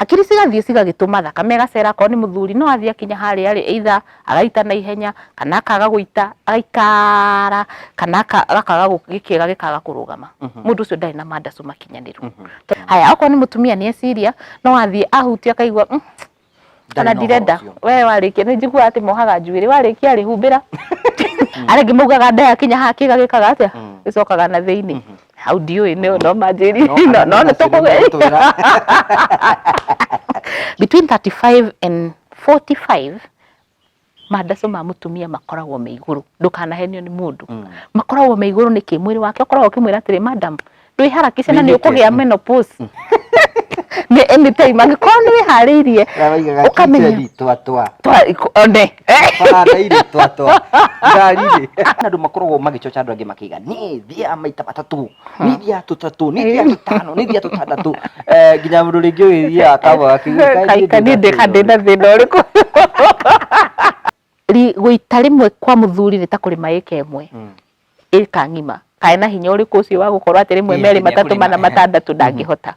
Hakiri cigathiĩ cigagĩtũma thakame ĩgacera, akorwo nĩ mũthuri no athiĩ akinya harĩa rĩ, either agaita na ihenya kana akaga gũita agaikara kana gakaga gĩkĩga gĩkaga kũrũgama. Mũndũ ũcio ndarĩ na mandacu makinyanĩru. Haya, okorwo nĩ mũtumia nĩ eciria no athiĩ ahutia akaigua Ndarĩ ona na ũhoro ndirenda ũcio. We warĩkia nĩ njiguaga atĩ mohaga njuĩrĩ warĩkia rĩ humbĩra. Arĩa angĩ maugaga nda yakinya haha kĩga gĩkaga atĩa, gĩcokaga na thĩinĩ. Hau ndiũĩ no no manjĩrire No, no arĩa no mena nĩ ciũria tũkũgeria. megũtwĩra. Between 35 and 45 mandaco ma mũtumia makoragwo me igũrũ, ndũkanahenio nĩ mũndũ. Makoragwo me igũrũ nĩkĩ? Mwĩrĩ wake ũkoragwo ũkĩmwĩra atĩrĩ, madam, ndwĩharakishe na nĩ Wĩhĩke. ũkũgĩa menopause nĩ anytime angĩkorwo nĩ wĩharĩirie Araugaga ũkamenya kitchen twatwa. One Baranda-inĩ twatwa. Ngari-inĩ. Andũ makoragwo magĩcoca andũ angĩ makiuga niĩ thiaga maita matatũ, niĩ thiaga tũtatũ, niĩ thiaga tũtano, niĩ thiaga tũtandatũ. Eh, nginya mũndũ rĩngĩ ũgĩthiaga akamba akiuga Kaĩ kaĩ niĩ ndĩ ndĩ na thĩna ũrĩkũ? Gũita rĩmwe kwa mũthuri nĩ ta kũrĩma ĩka ĩmwe ĩka ng'ima. Kaĩ na hinya ũrĩkũ ũcio wa gũkorwo atĩ rĩmwe Ĩĩ, merĩ atĩ matatũ nĩekũrĩma, mana ehe. matandatũ ndangĩhota.